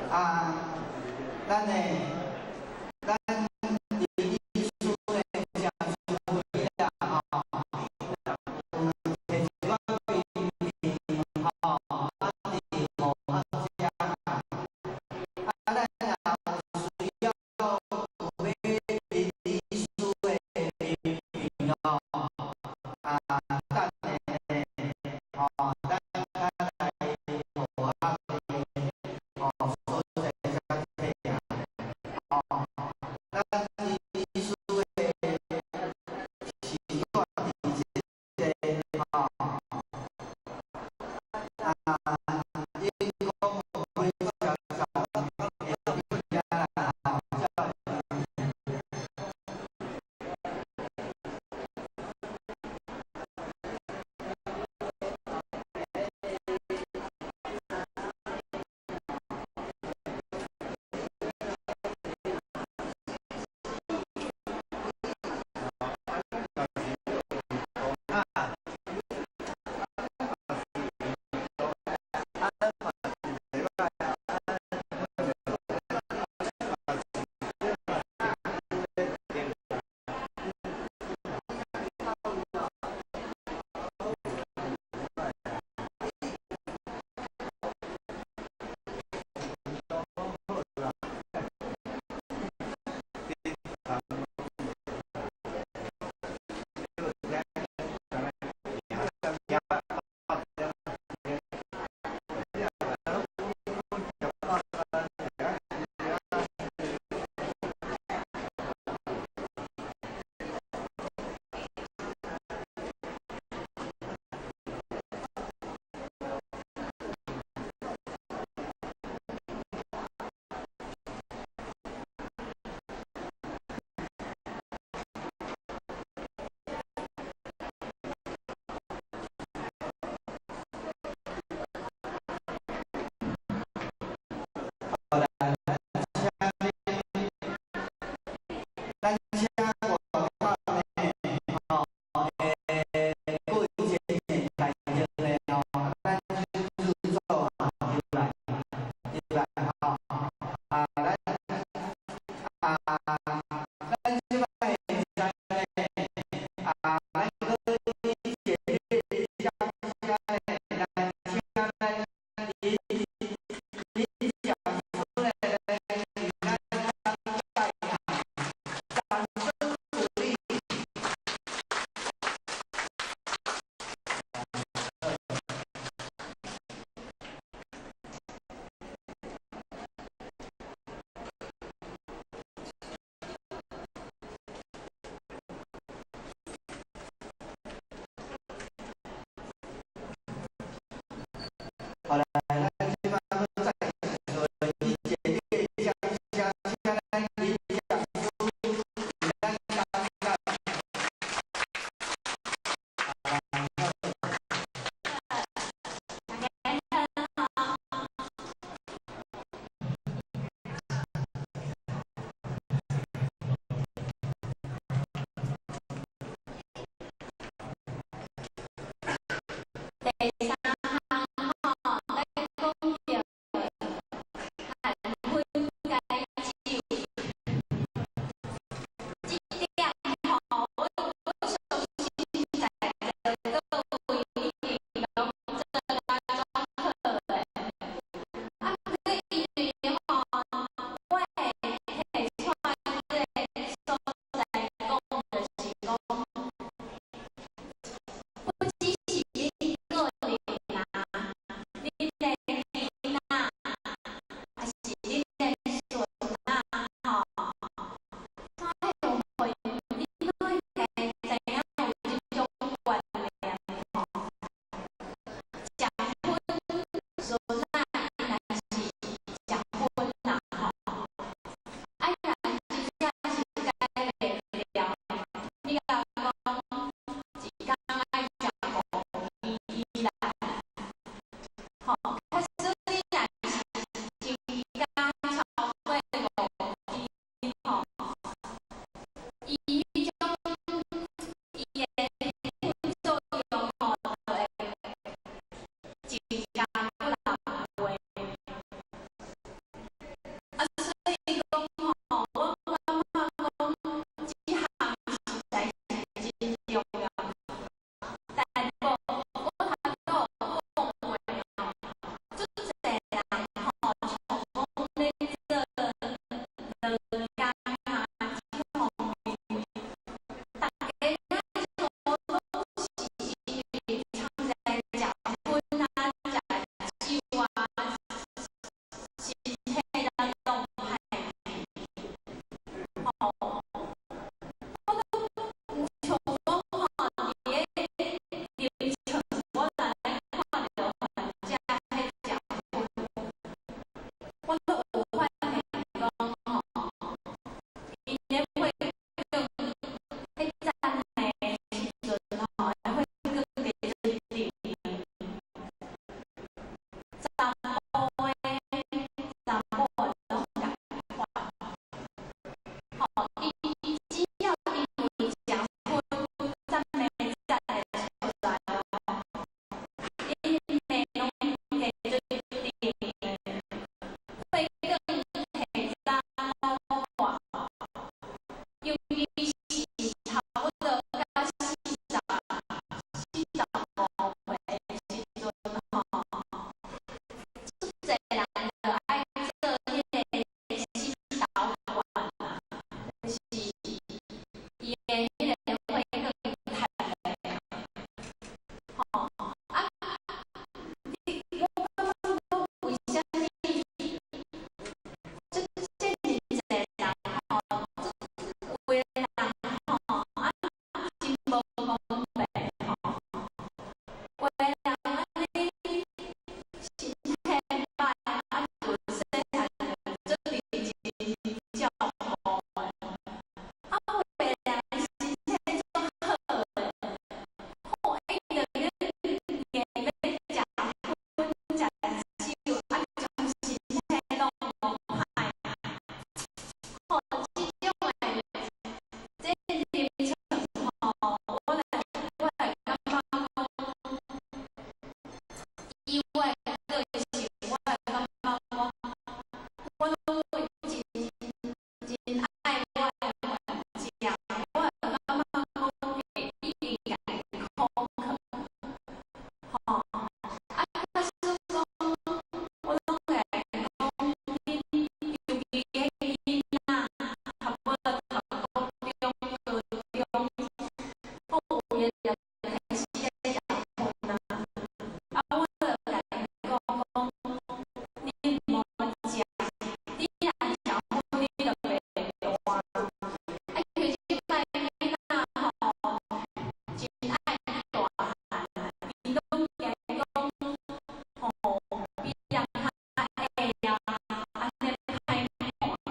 啊，咱的咱林醫師呢，誠聰明啦吼，有提一寡病例吼，啊，佇予學者啦，啊，咱若有需要有欲林醫師的名片吼，啊，等下呢，吼，咱較來予學的吼所在才提啊，吼，咱彼囡仔差不多讀國中、高中，有的就開始咧食薰啊。啊，阮就共𪜶講講，你毋好食，你若食薰，你就袂大。啊，因為這擺囡仔吼，真愛大漢，伊攏驚講吼，比人較矮啊，按呢歹看。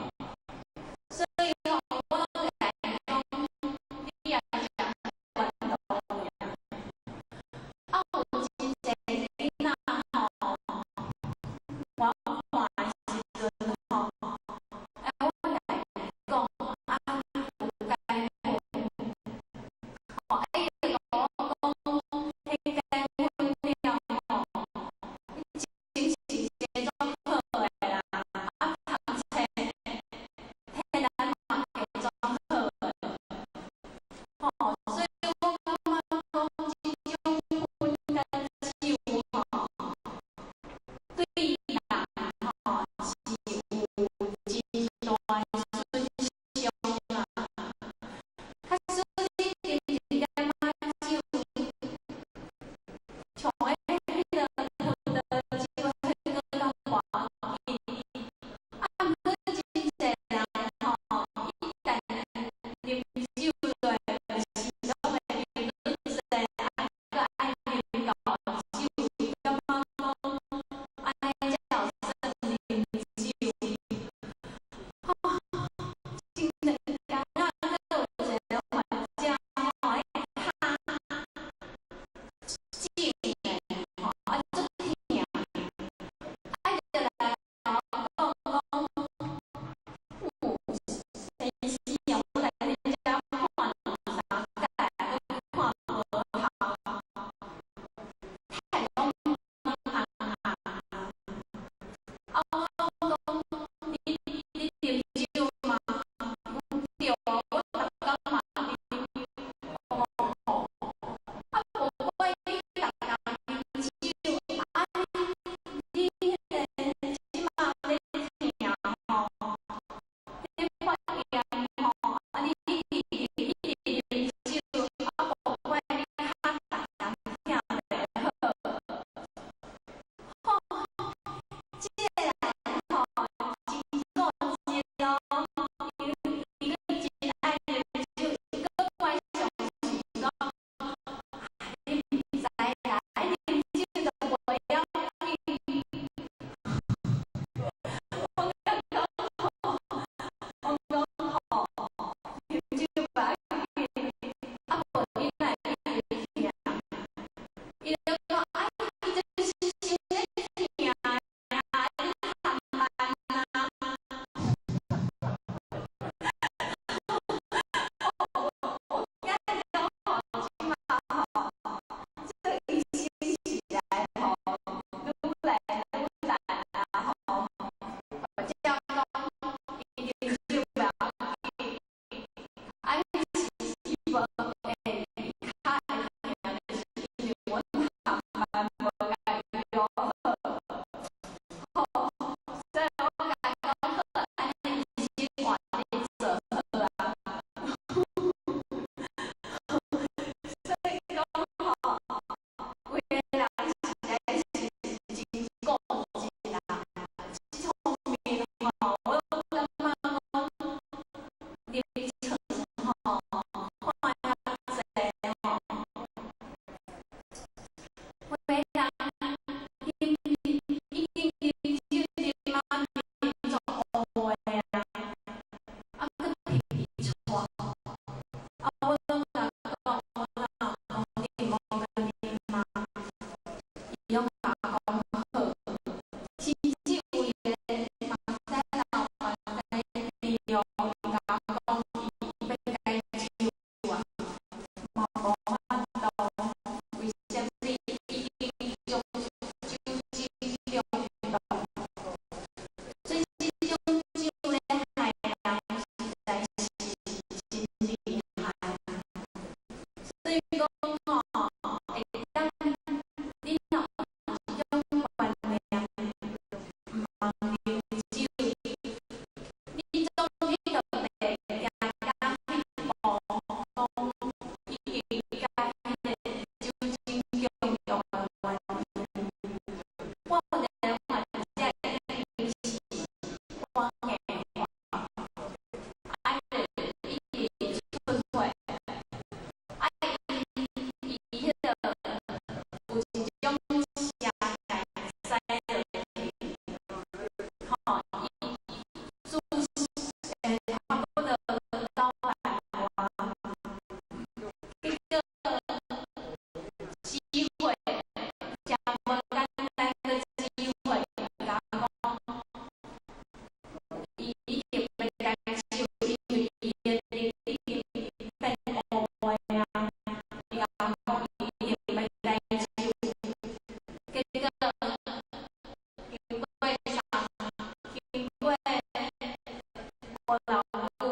偌久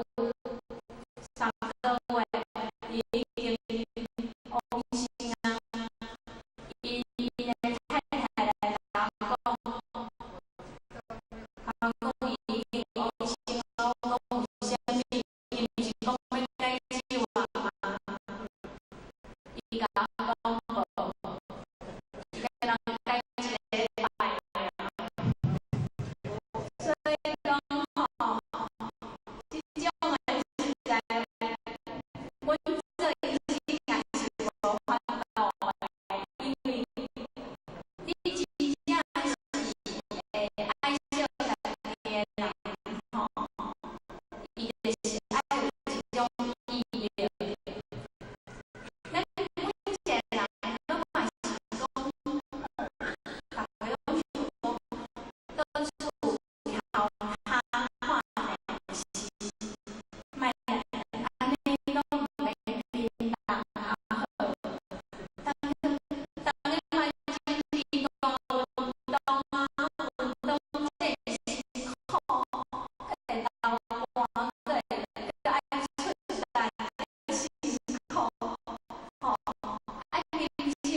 ，3個月，伊已經往生啊。伊伊的太太來共我講，共我講伊已經往生啊。我講為啥物？伊毋是講欲改酒啊嗎？伊共我講無，伊共人改一禮拜爾。所以講吼，這種的實在，阮做醫生也是無法度的，因為你真正是會愛惜家己的人吼，伊就是愛有這種毅力。咱每一個人攏嘛是講，逐家攏想講，倒厝頭跤看電視，莫按呢攏毋免叮當啊好。當當你嘛準備講運動啊，運動這辛苦，會流汗，閣會閣愛出力，辛苦，吼！啊，啉酒，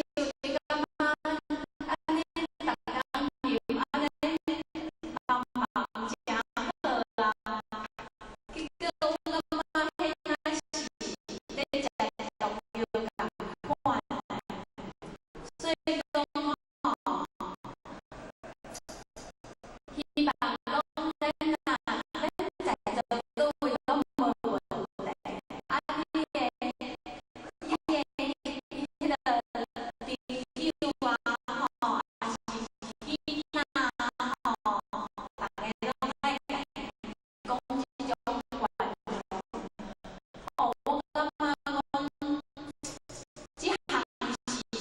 你感覺按呢逐工啉，按呢幫忙誠好啊。結果阮感覺彼若是咧食毒藥仝款，所以講吼，希望講咱啊，咱在座各位攏無問題，啊，你的彼個朋友啊，吼，抑是囡仔吼，逐家攏愛講這種觀念。吼，我感覺講，這項是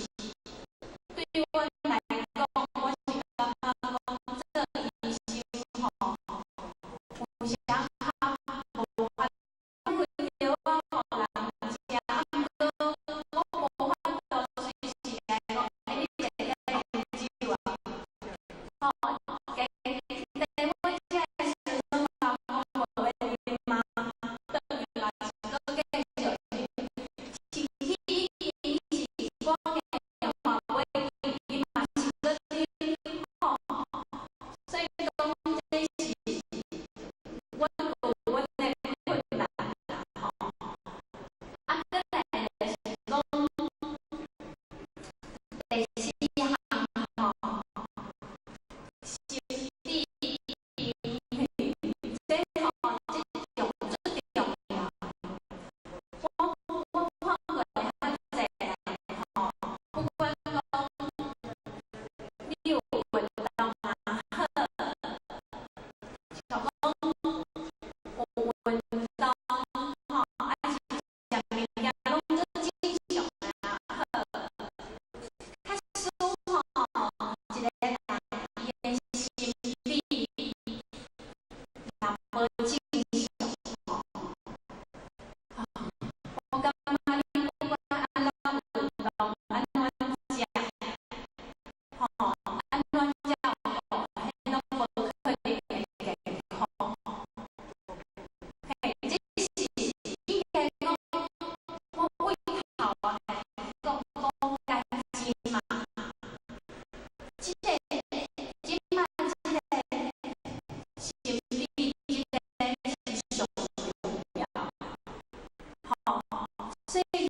對阮來講，我是感覺講做醫生吼，有時較無法為著我予人食，啊，毋過我無法度隨時來講，欸，你食這啉酒啊，吼，加在我這個時陣嘛，講無欲啉啊，轉去嘛是閣繼續啉，身體已經是講電話袂記，伊嘛是閣啉，吼，所以講這是阮有阮的困難啦，吼。啊，閣來就是講第四項吼，心理這吼這重最重要。我看過較濟人吼，不管講你有運動也好，像講有運動吼，抑是食物件攏做正常也好，假使吼一個人伊的心理若無正常吼，我感覺你不管按怎運動，按怎食，吼，按怎照顧，彼攏無可能會健康。嘿，這是應該講，我對頭來講講感情嘛，這個這擺這個心理這個是上重要，吼，所以